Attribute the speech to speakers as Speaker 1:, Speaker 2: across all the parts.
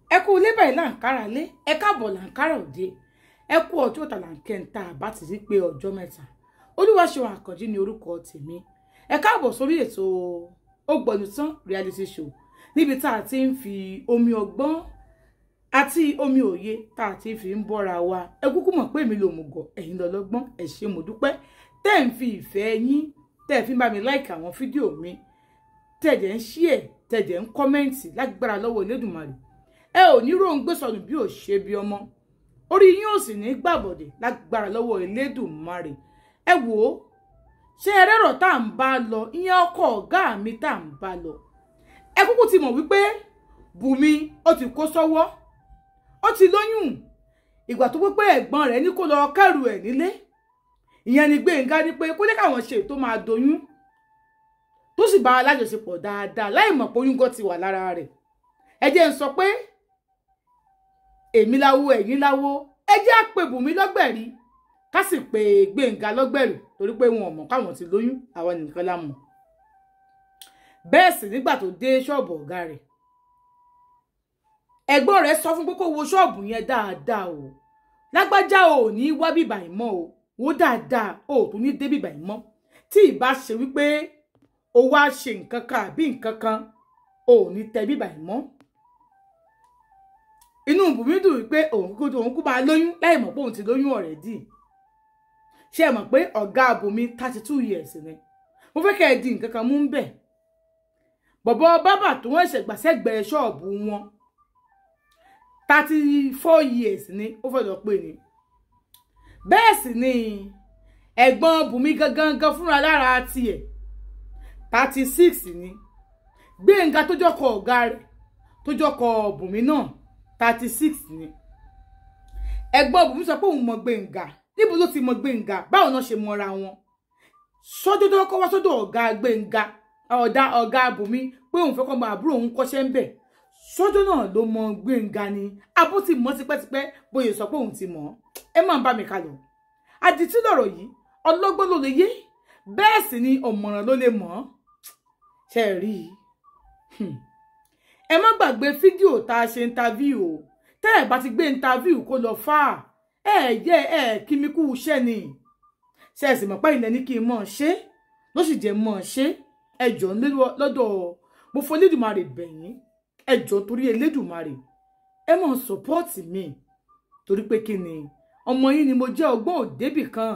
Speaker 1: Ẹ kú ilé báyìí láǹkárá lé, ẹ káàbọ̀ láǹkárá òde, ẹ kú ọjọ́ ọ̀tà láǹkẹ́ńtà bá ti rí pé ọjọ́ mẹ́ta. Olúwaṣeun Àkànjí ni orúkọ tèmi. Ẹ káàbọ̀ sórí ètò Ògbónútán reality show, níbi tá a ti ń fi omi ọgbọ́n àti omi òye tá a ti fi ń bọ́ra wa. Ẹ kúkú mọ̀ pé èmi lòmùgọ̀, ẹ̀yin lọ́lọ́gbọ́n. Ẹ ṣé, mo dúpẹ́ tẹ́ ń fi ìfẹ́ yín, tẹ́ fi ń bá mi like àwọn fídíò mi, tẹ́ jẹ́ ń share, tẹ́ jẹ́ ń comment. Lágbára lọ́wọ́ Elédùmarè, ẹ ò ní róńgbé sọnù bí ò ṣe bí ọmọ, orí yín ò sì ní gbàbọ̀dẹ̀ lágbára lọ́wọ́ Elédùmarè. Ẹ wò ó, ṣé ẹrẹ́rọ̀ tá à ń bá lọ, ìyẹn ọkọ ọ̀gá mi tá à ń bá lọ. Ẹ kúkú ti mọ̀ wípé Bùnmi ó ti kó sọ́wọ́, ó ti lóyún. Ìgbà tó pé ẹ̀gbọ́n rẹ̀ ní kó lọ kẹ́rù ẹ̀ nílé, ìyẹn ni Gbénga ní pé kó jẹ́ káwọn ṣe tó máa doyún, tó sì bá alájọṣepọ̀ dáadáa láì mọ̀ pé oyún gan ti wà lára rẹ̀. Ẹ jẹ́ ń sọ pé èmi láwo, ẹ̀yin láwo, ẹ jẹ́ á pe Bùnmi lọ́gbẹ̀rí, ká sì pe Gbénga lọ́gbẹ̀rí, torí pé wọn ò mọ̀ káwọn ti lóyún, àwọn nìkan la mọ̀. Bẹ́ẹ̀ sì nígbà tó dé ṣọ́ọ̀bù ọ̀gá rẹ̀, ẹ̀gbọ́n rẹ̀ sọ fún pé kó wo ṣọ́ọ̀bù yẹn dáadáa o, lágbájá ò ní wá bíbà yìí mọ́ o, wo dáadáa o, tún ní dé bíbà yìí mọ́. Tí ìbá ṣe wípé o wá ṣe nǹkan kan àbí nǹkan kan, o ò ní tẹ bíbà yìí mọ́. Inú Bùnmi dùn wípé òun kú máa lóyún láì mọ̀ pé òun ti lóyún already. Ṣé ẹ mọ̀ pé ọ̀gá Bùnmi 32 years ni? Mo fẹ́ kẹ́ ẹ di nǹkan kan mú ń bẹ̀. Bọ̀bọ̀ bábà tó wọ́n ṣẹ̀gbà sẹ́gbẹ̀ẹ́ ṣọ́ọ̀bù wọn, 34 years ni ó fẹ́ lọ pé ni. Bẹ́ẹ̀ sì ni ẹ̀gbọ́n Bùnmi gangan gan fúnra lára tiẹ̀ 36 ni. Gbénga tó jọkọ ọ̀gá rẹ̀, tó jọkọ Bùnmi náà, 36 ni. Ẹ̀gbọ́n Bùnmi sọ pé òun mọ Gbénga. Níbo ló ti mọ Gbénga? Báwo náà ṣe mọra wọn? Sọ́jọ́ tó kọ́ wá sọ́dọ̀ ọ̀gá Gbénga, ọ̀gá Bùnmi, pé òun fẹ́ kọ́ mọ àbúrò òun kọ́ṣẹ́ ń bẹ̀. Sọ́jọ́ náà ló mọ Gbénga ni? Abó ti mọ̀ tipẹ́tipẹ́, bóyá sọ pé òun ti mọ̀. Ẹ máa ń bá mi kalọ̀. Àdìtú lọ̀rọ̀ yìí, ọlọ́gbọ́n ló lè yé, bẹ́ẹ̀ sì ni ọ̀mọ̀ràn ló lè mọ̀. Ṣe rí i? Ẹ má gbàgbé fídíò tá a ṣe interview o. Tẹ́ ẹ bá ti gbé interview kó lọ fà á, ẹ yẹ ẹ kí mi kú iṣẹ́ ni. Ṣe ẹ sì mọ̀ pé ilẹ̀ ní kí n mọ̀ ṣe, ló sì jẹ́ mọ̀ ṣe. Ẹ jọ̀ọ́ lọ́dọ̀ mo fọ Elédùmarè bẹ̀yìn, ẹ jọ̀ọ́ torí Elédùmarè, ẹ mọ̀ support mi, torí pé kí ni, ọmọ yín ni mo jẹ́, ọgbọ́n òdébì kan,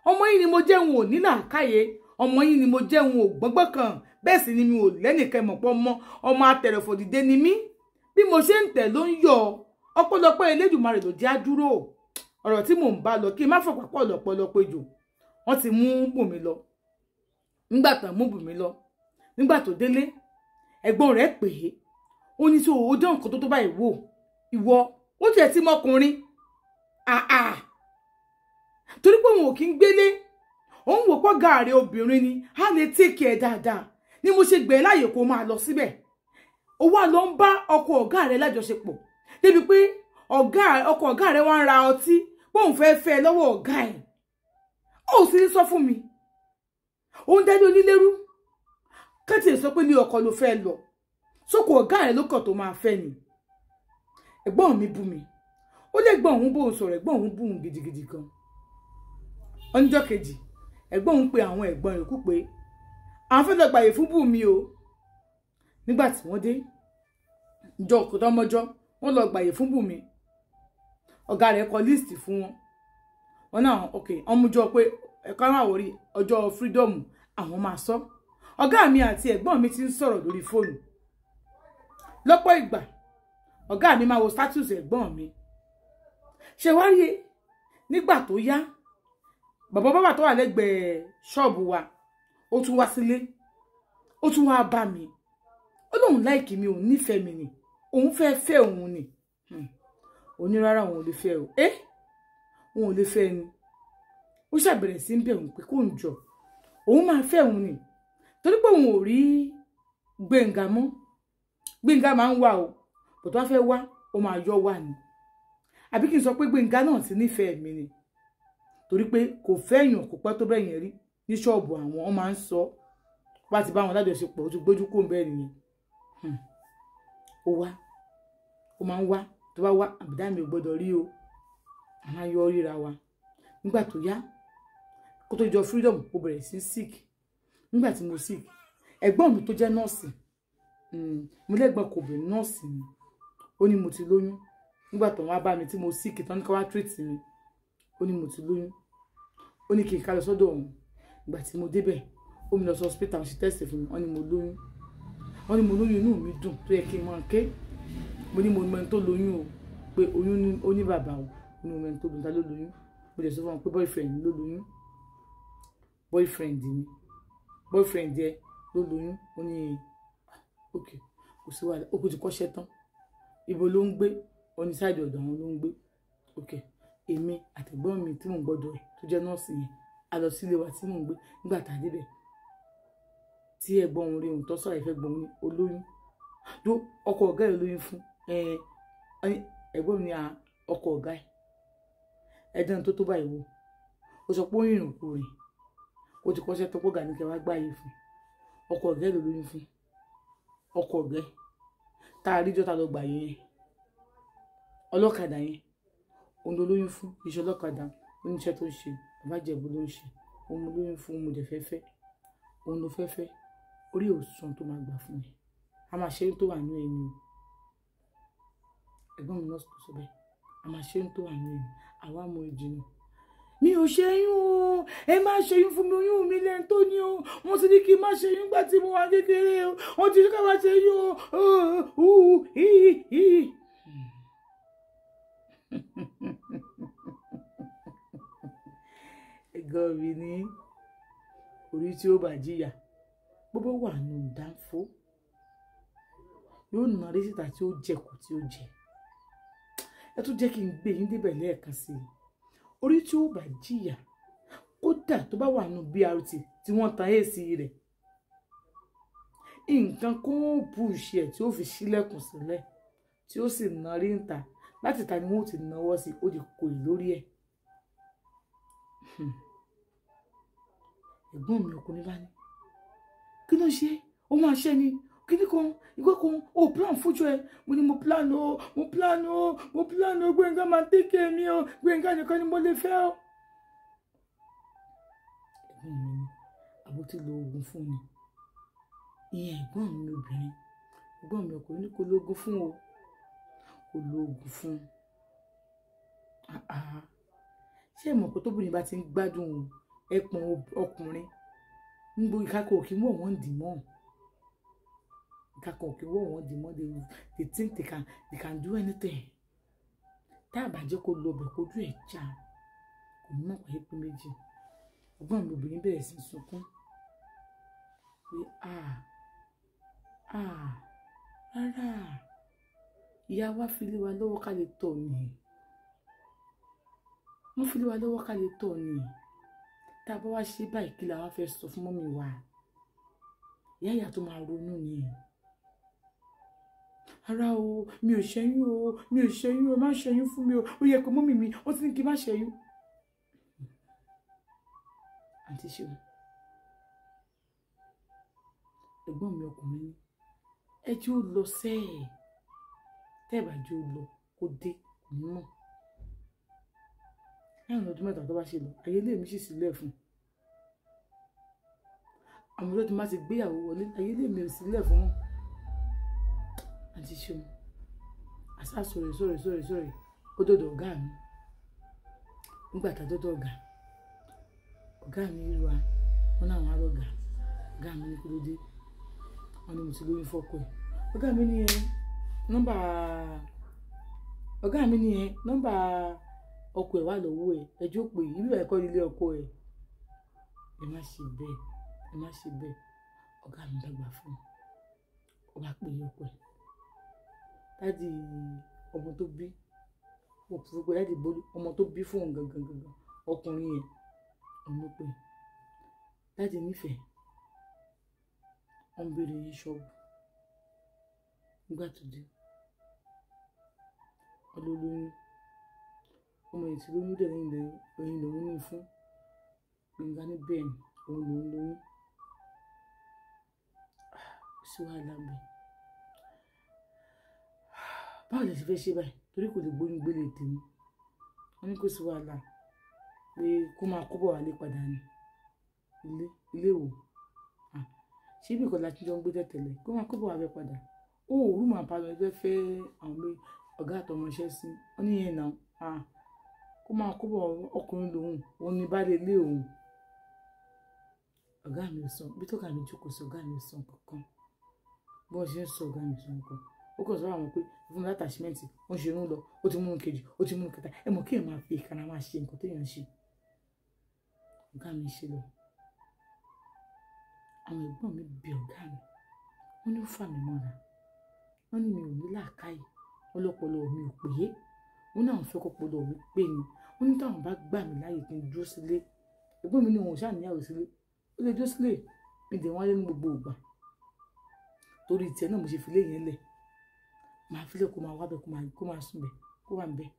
Speaker 1: ọmọ yín ni mo jẹ́, òun ò ní làákàyè, ọmọ yín ni mo jẹ́, òun ò gbọ́ngbọ́n kan, bẹ́ẹ̀ sì ni mi ò lẹ́nìkan mọ̀ pé ọmọ atẹ̀rẹ̀fọ̀ dìde ni mí. Bí mo ṣe ń tẹ̀ ló ń yọ. Ọpẹ́lọpẹ́ Elédùmarè ló jẹ́ àdúró. Ọ̀rọ̀ tí mò ń bá lọ, kí n má fọ̀pọ̀ lọ́pọ̀lọpọ̀ jù, wọ́n ti mú Bùnmi lọ. Nígbà tán mú Bùnmi lọ, nígbà tó délé, ẹ̀gbọ́n rẹ̀ pè é, ó ní tí o dán nǹkan tó tó báyìí wò, ìwọ ó tiẹ̀ ti mọkùnrin àà, torí pé òun ò kí ń gbélé, òun wò pọ̀ gaàrẹ̀ obìnrin ni, á lè take ẹ̀ dáadáa ni mo ṣe gbẹ̀ láàyè kó máa lọ síbẹ̀. Ó wá lọ ń bá ọkọ ọ̀gá rẹ̀ lájọṣepọ̀, débi pé ọkọ ọ̀gá rẹ̀ wá ń ra ọtí bóun fẹ́ fẹ́ lọ́wọ́ ọ̀gá ẹ̀. Ó sì ní sọ fún mi, òun dání onílérú kẹ́tì sọ pé ní ọkọ ló fẹ́ lọ sóko ọ̀gá rẹ̀ ló kàn tó máa fẹ́ ni. Ẹ̀gbọ́n mi bú mi, ó lè gbọ́n òun bóun sọ̀rọ̀, ẹ̀gbọ́n òun bú òun gidigidi gan. Ọjọ́ kejì, ẹ̀gbọ́n òun pe àwọn ẹ̀gbọ́n yòókù pé àwọn fẹ́ lọ gbàyè fún Bùnmi o. Nígbà tí wọ́n dé ìjọ kòtọ́mọjọ́, wọ́n lọ gbàyè fún Bùnmi. Ọ̀gá rẹ̀ kọ list fún wọn. Wọn náà ok, wọ́n mú jọ pé ẹ̀ka máa wọrí ọjọ́ freedom àwọn máa sọ. Ọ̀gá mi àti ẹ̀gbọ́n mi ti ń sọ̀rọ̀ lórí fóònù lọ́pọ̀ ìgbà. Ọ̀gá mi máa wo status ẹ̀gbọ́n mi. Ṣe wá rí, nígbà tó yá, bàbá bàbá tó wà lẹ́gbẹ̀ẹ́ ṣọ́ọ̀bù wa, ó tún wá sílé, ó tún wá bá mi. Ó lóun like mi, òun nífẹ̀ẹ́ mi ni, òun fẹ́ fẹ́ òun ni. Òun ní rárá, òun ò lè fẹ́ o, ẹ́ òun ò lè fẹ́ ni. Ó ṣàbẹ̀rẹ̀ sí ń bẹ̀ òun pé kó ń jọ, òun máa fẹ́ òun ni, torí pé òun ò rí Gbénga mọ́. Gbénga máa ń wá o, kò tó wá fẹ́ wá, ó máa yọ wá ni. Àbí kí n sọ pé Gbénga náà ti nífẹ̀ẹ́ mi ni, torí pé kò fẹ́yàn kò pẹ́ tó bẹ́ẹ̀ yẹn rí ní ṣọ́ọ̀bù àwọn. Wọ́n máa ń sọ bá ti bá wọn lájọṣepọ̀, ó ti gbójú kó ń bẹ́ẹ̀ nìyẹn. Ó wá Ó máa ń wá, tó bá wá, àbùdá mi ò gbọ́dọ̀ rí o, a máa yọ ríra wa. Nígbà tó yá, kó tó jọ freedom, mo bẹ̀rẹ̀ sí sick. Nígbà tí mo sick, ẹ̀gbọ́n mi tó jẹ́ nọ́ọ̀sì, mo lẹ́gbọ́n kò bẹ̀rẹ̀ nọ́ọ̀sì ni, ó ní mo ti lóyún. Nígbà tó wá bá mi tí mo sick tán ní ká wá treat mi, ó ní mo ti lóyún, ó ní kí n ká lọ sọ́dọ̀ òun. Ìgbà tí mo débẹ̀, ó mi lọ sí hospital, ṣe test fún mi, wọ́n ní mo lóyún. Wọ́n ní mo lóyún, inú mi dùn tó yẹ kí n máa ké. Mo ní mo mọ ẹni tó lóyún o, pé oyún ó ní bàbá o. Mo ní mo mọ ẹni tó lóyún, ta ló lóyún? Mo dẹ̀ sọ fún wọn pé boyfriend ló lóyún, boyfriend mi, boyfriend ẹ ló lóyún. Ó ní ok, kò sí wàhálà, ó kò ti kọ́ṣẹ́ tán. Ibo ló ń gbé? Ó ní sáìdì ọ̀dọ̀ àwọn ló ń gbé. Ok, èmi àtẹ̀gbọ́n mi tí mò ń gbọ́dọ̀ ẹ̀ tó jẹ́ nọ́ọ̀sì yẹn, a lọ sílé wa tí mò ń gbé. Nígbà tá a débẹ̀, tí ẹ̀gbọ́n òun rí òun tó sọ̀rọ̀ ìfẹ́ gbọ́n ní olóyún tó ọkọ ọ̀gá ẹ̀ lóyún fún ẹ̀gbọ́n mi ní ọkọ ọ̀gá ẹ̀ ẹ̀dán tó tó báyìí wò ó sọ pé ó rìnrìn kù rìn, ó ti kọ́ṣẹ́ tó pọ̀gà ní kí wàá gbá yìí fún ọkọ ọ̀gá ẹ̀ ló lóyún fún ọkọ ọ̀gá ẹ̀ tá a rí jọ́ta lọ gbà yẹn ọlọ́kadà yẹn òun ló lóyún fún. Iṣẹ́ ọlọ́kadà oníṣẹ́ tó ń ṣe, bàbá Ìjẹ̀bú ló ń ṣe, òun ló lóyún fún, òun mo dẹ̀ fẹ́fẹ́, òun ló fẹ́fẹ́. Orí òsùn tó máa gbà fún mi, a máa ṣe é tó wà ní ẹni o. Ẹ̀gbọ́n mi nọ́ọ̀sì tó sọ bẹ́ẹ̀, a máa ṣe é tó wà ní ẹni, àwa mọ ìjìnà. Mi ò ṣẹ́yún o, ẹ má ṣẹ́yún fún mi, oyún mi lẹ́nu tó ní o. Wọ́n ti ní kí n má ṣẹ́yún gbà tí mo wà kékeré o, wọ́n ti ní ká má ṣẹ́yún o. Ẹ̀gbọ́n mi ní orí tí ó bá jìyà, gbogbo wà nù dáńfó, yóò nà rí síta tí ó jẹ kù tí ó jẹ. Ẹ tún jẹ́ kí n gbé yín débẹ̀ lẹ́ẹ̀kan sí i. Orí tí ó bá jìyà, kódà tó bá wà nù BRT tí wọ́n tan AC rẹ̀, nǹkan kó bù ṣe ẹ̀ tí ó fi ṣílẹ̀kùn sílẹ̀ tí ó sì nà rí níta, láti ta ni wọ́n ti náwó sí, ó di kò ì lórí ẹ̀. Ẹ̀gbọ́n mi ọkùnrin bá ní kí ló ṣe, ó máa ṣe ni kíní kan ìgbẹ́ kan ó plan fújọ ẹ. Mo ní mo plan o, mo plan o, mo plan o, Gbénga máa tẹ́kẹ̀ mi o, Gbénga nìkan ni mo lè fẹ́ o. Ẹ̀gbọ́n mi ní àbó tí lo oògùn fún ni. Ìyẹn ẹ̀gbọ́n mi obìnrin. Ẹ̀gbọ́n mi ọkùnrin ní kò lo oògùn fún o, kò lo oògùn fún. Ṣé ẹ mọ̀ pé tóbìnrin bá ti ń gbádùn ẹpọ̀n ọkùnrin níbo ìkákọ̀ òkè wọ̀ wọ́n dì mọ́, ìkákọ̀ òkè wọ̀ wọ́n dì mọ́, they think they can do anything. Tá a bá jẹ́ kó lọ bẹ̀ kójú ẹ̀ já, kò ní mọ̀ pé pé méjì. Ẹ̀gbọ́n mi obìnrin bẹ̀rẹ̀ sí sunkún pé rárá, ìyá wa fi lé wa lọ́wọ́ ká lè tọ̀ ni, wọ́n fi lé wa lọ́wọ́ ká lè tọ̀ ni. Tá a bá wá ṣe báyìí, kí la wá fẹ́ sọ fún mọ́mì wa? Ìyá ìyá tó máa ronú ni. Ara o, mi ò ṣẹ́yún o, mi ò ṣẹ́yún o, má ṣẹ́yún fún mi o, ó yẹ kó mọ́mì mi, ó ti ní kí n má ṣẹ́yún. Àǹtí ṣeun, ẹ̀gbọ́n mi ọkùnrin ní ẹ jẹ́ ó lọ sẹ́ẹ̀, tẹ́ ẹ̀ bá jẹ́ ó lọ kó dé kò ní mọ̀. Láàrin ọdún mẹ́ta tó bá ṣe lọ, ayé ilé mi sì sílẹ̀ fún un. Àwọn ọjọ́ tí má ti gbéyàwó wọlé, ayé ilé mi ò sílẹ̀ fún wọn. Àǹtí ṣeun, àṣà sọ̀rọ̀ sọ̀rọ̀ sọ̀rọ̀ sọ̀rọ̀, ó dọ̀dọ̀ ọ̀gá mi. Nígbà tá a dọ̀dọ̀ ọ̀gá, ọ̀gá mi rí wa, wọn náà wọn á lọ̀gá. Ọ̀gá mi ní kí ló dé, wọn ní mo ti lóyún fọ́kọ ẹ̀. Ọ̀gá mi ní ẹ nọ́mbà, ọ̀gá mi ní ẹ nọ́mbà ọkọ ẹ̀ wà lọ́wọ́ ẹ̀, ẹjọ́ pé ibi ẹ̀kọ́ ilé ọkọ ẹ̀. Ẹ má ṣe bẹ́ẹ̀, ẹ má ṣe bẹ́ẹ̀. Ọ̀gá mi dàgbà fún un, ó bá pè é ọkọ ẹ̀. Dádì ọmọ tó bí, mo fi pé dádì Bólú, ọmọ tó bí fún òun gangan gangan, ọkùnrin yẹn, òun ló pè é. Dádì nífẹ̀ẹ́, wọ́n ń béèrè yín ṣọ́ọ̀bù. Nígbà tó dé, wọ́n ló lóyún. Ọmọ yìí ti lóyún dẹ̀ lẹ́yìn lẹ́yìn lòun ní fún. Gbénga ní bẹ́ẹ̀ ni òun lòun lóyún. Kò sí wàhálà bẹ́ẹ̀. Báwo lè ṣe fẹ́ ṣe báyìí? Torí kò lè gbóyún gbélé tèmi. Wọ́n ní kò sí wàhálà pé kó máa kó bọ̀ wálé padà ní ilé ilé wò. Ṣé ibi kan láti jọ ń gbé tẹ̀tẹ̀lẹ̀ kó máa kó bọ̀ wálé padà. Ó rúmù àpalọ̀ ẹgbẹ́ fẹ́ àwọn ọ̀gá àtọmọṣẹ́ sí. Wọ́n ní yẹn náà, kó máa kó bọ̀ ọkùnrin lòun, òun ní baálé ilé òun. Ọ̀gá mi ò sọ, bí tó ọ̀gá mi jókòó sí, ọ̀gá mi ò sọ nǹkan. Bí wọ́n ṣe ń sọ, ọ̀gá mi ò sọ nǹkan. Ó kàn sọ àwọn pé fún mi látàṣímẹ́ǹtì, wọ́n ṣe irun lọ, ó ti mú un kejì, ó ti mú un kẹta. Ẹ mọ̀ kí ẹ máa fi ìkànnà máa ṣe nǹkan téèyàn ń ṣe. Ọ̀gá mi ṣe lọ. Àwọn ẹ̀gbọ́n mi bi ọ̀gá mi. Wọ́n ní ó fà mí mọ́ra. Wọ́n ní mi ò ní làákàyè. Wọ́n lọ́pọlọ mi ò pé. Wọ́n náà fẹ́ kọ́pọlọ mi pé ni. Wọ́n ní táwọn bá gbà mí láàyè kí n dúró sílé. Ẹ̀gbọ́n mi ní òun ṣáà níyàwó sílé. Ó lè dúró sílé. Mi dè wọ́n lé ní gbogbo ìgbà. Torí tiẹ̀ náà mo ṣe fi lé yẹn lẹ̀. Màá fi lẹ̀ kó máa wá bẹ̀ kó máa sùn bẹ̀ kó wà ń bẹ̀.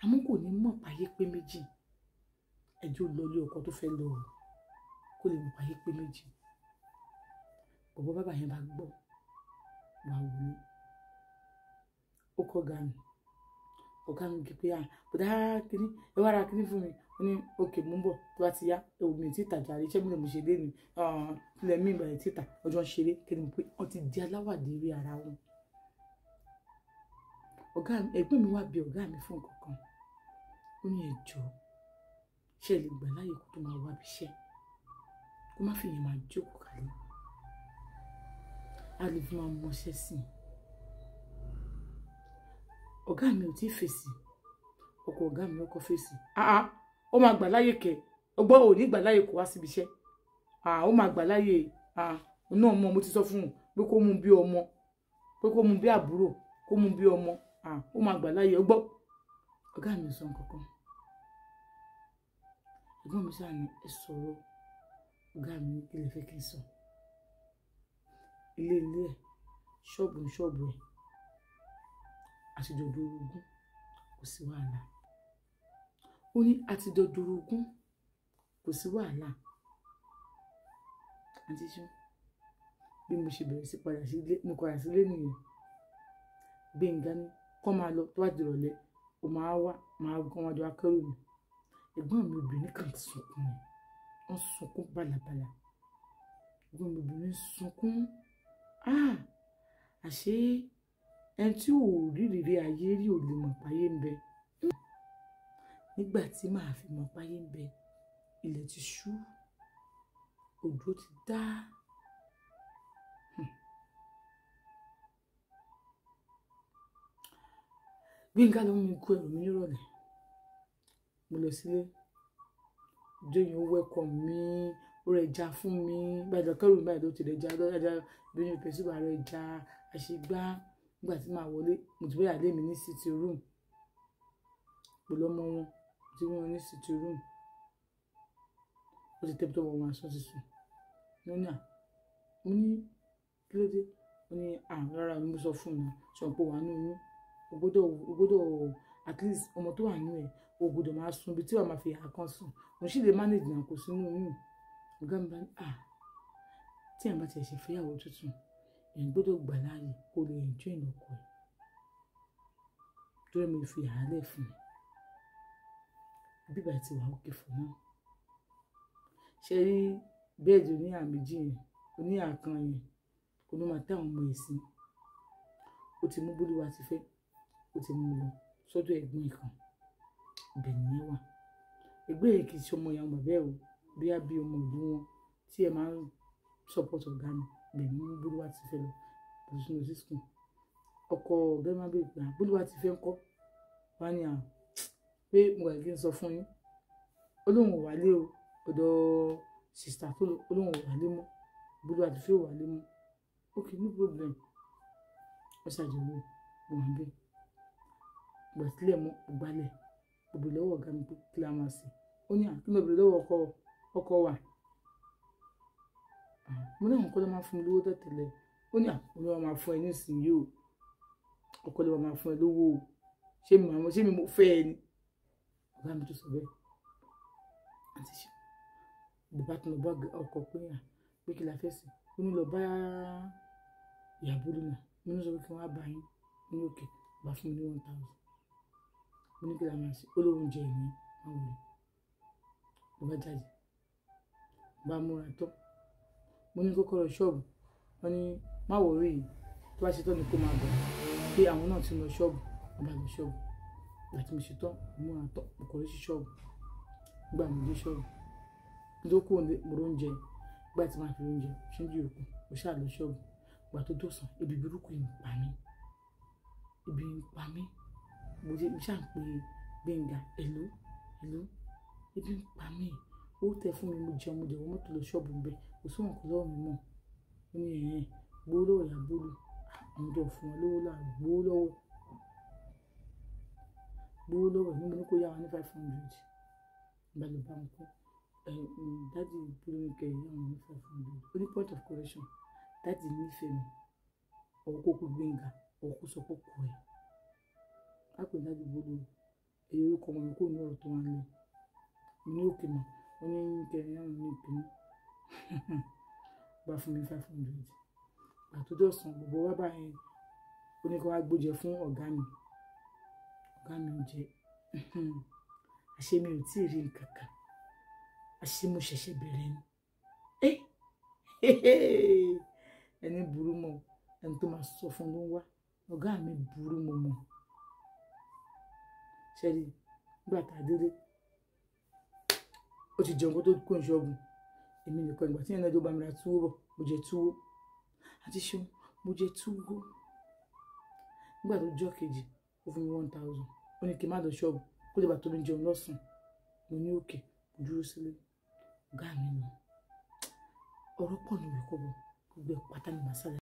Speaker 1: Àmọ́ kò ní mọ̀ páyé pé méjì. Ẹjọ́ lọ ilé ọkọ tó fẹ́ lọ o. Kó lè mọ̀ páyé pé méjì. Bọ̀bọ́ bàbá yẹn bá gbọ́. Wà wò ni. Ó kọ́ ọ̀gá mi. Ọ̀gá mi kí pé bọ̀dá kíní, ẹ wá ra kíní fún mi. Ó ní òkè mú bọ̀ tó bá ti yá. Ewu mi ti tàjà rí, iṣẹ́ mi lè mo ṣe lé mi. Ilẹ̀ mi ìbàlẹ̀ títà, ọjọ́ ń ṣeré. Kí ni mo pé wọ́n ti di aláwàdí rí ara wọn. Ọ̀gá mi, ẹ̀gbọ́n mi wá bi ọ̀gá mi fún nǹkan kan. Ó ní ẹ jọ̀ọ́, ṣé ẹ lè gbà láàyè kó tó máa wá bí iṣẹ́? Kó má fi yẹn máa jókòó kalẹ̀. A lè fi máa mọṣẹ́ sí i. Ọ̀gá mi ò tí ì fèsì. Ọkọ ọ̀gá mi ló kọ́ fèsì. Ó máa gbà láàyè kẹ̀. Ọgbọ́n ò ní gbà láàyè kó wá síbi iṣẹ́. Ó máa gbà láàyè. Òun náà mọ̀, mo ti sọ fún un pé kó mú bí ọmọ, pé kó mú bí àbúrò, kó mú bí ọmọ. Ó máa gbà láàyè. Ọgbọ́n. Ọ̀gá mi ò sọ nǹkan kan. Ẹ̀gbọ́n mi ṣáà ní ẹ sọ̀rọ̀. Ọ̀gá mi ní kí lẹ fẹ́ kí n sọ. Ilé ilé ẹ̀, ṣọ́ọ̀bù ní ṣọ́ọ̀bù ẹ̀. Àtijọ́ dorogún, kò sí wàhálà. Ó ní àtijọ́ dorogún, kò sí wàhálà. Àǹtí ṣó, bí mo ṣe bẹ̀rẹ̀ sí padà sílé, mo padà sílé nìyẹn. Gbénga ní kọ́ máa lọ tó bá di ìrọ̀lẹ́, ó máa wá, máa gan wájú akẹ́rù mi. Ẹ̀gbọ́n mi obìnrin kan sunkún ni. Wọ́n sunkún bàlàbàlà. Ẹ̀gbọ́n mi obìnrin sunkún. Àṣé ẹni tí ò rí ìrírí ayé rí ò lè mọ̀ páyé ń bẹ. Nígbà tí màá fi mọ̀ páyé ń bẹ, ilẹ̀ ti ṣú, òjò ti dá. Gbénga ló mú mi kó ẹrù mi nírọ̀lẹ́. Mo lọ sílé. Ọjọ́ yẹn ó welcome mi, ó rẹ̀ já fún mi. Báyìí lọ kẹ́rù mi báyìí ló ti rẹ̀ já, lọ́jà bí mi pẹ̀sì bá rẹ̀ já, àṣegbá. Nígbà tí màá wọlé, mo ti bóyá lé mi ní sitting room. Pẹ̀lú ọmọ wọn, mo ti rí wọn ní sitting room. Ó ti tẹ́bi tó wọ wọn aṣọ ti sùn. Mo ní mo ní kí ló dé? Ó ní rárá mi mo sọ fún mi, sọ pé wà nínú oyún. O gbọ́dọ̀ at least ọmọ tó wà nínú ẹ̀, o gbọ́dọ̀ máa sùn bí tí wàá máa fi ìhà kan sùn. Mo sì lè manage náà kò sínú oyún. Ọ̀gá mi bá ní tí ẹ̀ bá ti ṣe fẹ́yàwó tuntun, èèyàn gbọ́dọ̀ gbà láàyè kó lè enjoy ọkọ ẹ̀. Torí mi fi ìhà lẹ̀ fún un. Bíbá ti wà okay for now. Ṣé rí bẹ́ẹ̀dì oníhà méjì yẹn, oníhà kan yẹn, kò ní máa tẹ́ àwọn ọmọ ẹ̀ sí. Ó ti mú Bólúwa ti fẹ́, ó ti mú un lọ sọ́dọ̀ ẹ̀gbọ́n ẹ̀ kan. Ibẹ̀ nìyẹn wà. Ẹ̀gbọ́n ẹ̀ kì í ṣe ọmọ ìyá bàbá ẹ̀ o, bóyá bí ọmọ ìlú wọn tí ẹ máa ń support ọ̀gá mi. Ibẹ̀ ni mú Bólúwa ti fẹ́ lọ, lọ sínú sí school. Ọkọ ọ̀gá mi máa bèèrè pé Bólúwa ti fẹ́ ńkọ́? Wọ́n á ní pé mo gbà kí n sọ fún yín. Ó lóun ò wálé o, ọ̀dọ̀ sister tó lọ, ó lóun ò wálé mọ́. Bólúwa ti fẹ́ ò wálé mọ́. Okay, no problem. Ó ṣàjọyọ̀, mo wà níbẹ̀. Ìgbà tílẹ̀ mọ́, mo gbálẹ̀. Mo bèrè lọ́wọ́ ọ̀gá mi pé kí la máa ṣe. Ó ní kí ló bèrè lọ́wọ́ ọkọ wa. Mo ní àwọn kọ́ ló máa ń fún mi lówó tẹ́tẹ̀lẹ̀. Ó ní òun ló máa fún ẹ nísìnyí o. Ọkọ ló máa fún ẹ lówó o. Ṣé mi mo fẹ́ ẹ ni? Ọ̀gá mi tó sọ bẹ́ẹ̀. Àti ṣe. Bàbá tó lọ bá ọkọ pé pé kí la fẹ́ ṣe. Ó ní lọ bá ìyá Bólú náà. Mo ní sọ pé kí wọ́n á bá yín. Mo ní òkè, bá fún mi ní 1000. Mo ní kí la máa ṣe? Ó lóun jẹ ìní, má wọlé. Mo bá jáde, mo bá múra tán. Mo ní kọ́kọ́rọ́ ṣọ́ọ̀bù. Wọ́n ní má wọrí yìí, tó bá ṣe tán ni kó máa bọ̀. Pé àwọn náà ti lọ ṣọ́ọ̀bù, mo bá lọ ṣọ́ọ̀bù. Ìgbà tí mo ṣe tán, mo múra tán, mo kọrí sí ṣọ́ọ̀bù. Nígbà mo dé ṣọ́ọ̀bù, mo tó kúrò ní mo róúnjẹ. Nígbà tí màá fi róúnjẹ, ṣé ń jí òkú, mo ṣáà lọ ṣọ́ọ̀bù. Ìgbà tó dọ̀sán, ebi burúkú yìí ń pa mí. Ebi ń pa mí. Mo ṣáà ń pe Gbénga, hello, hello, ebi ń pa mí. Owó tẹ fún mi, mo jẹun, mo dẹ̀ wọ mọ́tò lọ ṣọ́ọ̀bù ń bẹ. Kò sí nǹkan lọ́wọ́ mi mọ́. Ó ní ẹ̀hẹ̀n, gbowó lọ́wọ́ ìyá Bólú. Àwọn tó fún wọn lówó láàárọ̀, gbowó lọ́wọ́. Gbowó lọ́wọ́ ẹ̀ ní mo ní kó yá wa ní 500. Ìgbà ló bá wọn kú. Daddy Bólú ní kẹ́ yá wọn ní 500. Ó ní point of correction. Daddy nífẹ̀ẹ́ mi. Ọ̀wọ́ kó kú Gbénga, ọ̀wọ́ kó sọ pé kú ẹ̀. Á pè Daddy Bólú. Èyí orúkọ ọmọ mi kúrò ní ọ̀rọ̀ tó wà nílẹ̀. Mo ní òkè mọ̀. Ó ní kẹ́ yá wọn ní ìpinnu. Bá fún mi 500. Ìgbà tó dọ̀sán, gbogbo wa báyìí, ó ní kó wá gbóúnjẹ fún ọ̀gá mi. Ọ̀gá mi ń jẹ. Àṣé mi ò tí ì rí nǹkan kan. Àṣé mo ṣẹ̀ṣẹ̀ bẹ̀rẹ̀ ni. Ẹni burú mọ́, ẹni tó máa sọ fún ló ń wá. Ọ̀gá mi burú mọ́ mọ́. Ṣé rí, nígbà tá a délé, ó ti jẹun kó tó kúrò ní ṣọ́ọ̀bù. Èmi nìkan ìgbà tí ẹni náà bá mi ra túwó bọ̀, mo jẹ túwó. Àti ṣeun, mo jẹ túwó. Nígbà tó jọ́ kejì, ó fún mi 1000. Ó ní kí n má lọ ṣọ́ọ̀bù, kó lè bá tó mi jẹun lọ́sàn-án. Mo ní òkè, mo dúró sílé. Ọ̀gá mi lọ. Ọ̀rọ̀ pọ̀ ní ìwé kọ́bọ̀, gbogbo ẹ̀ pátá ni màá sálẹ̀.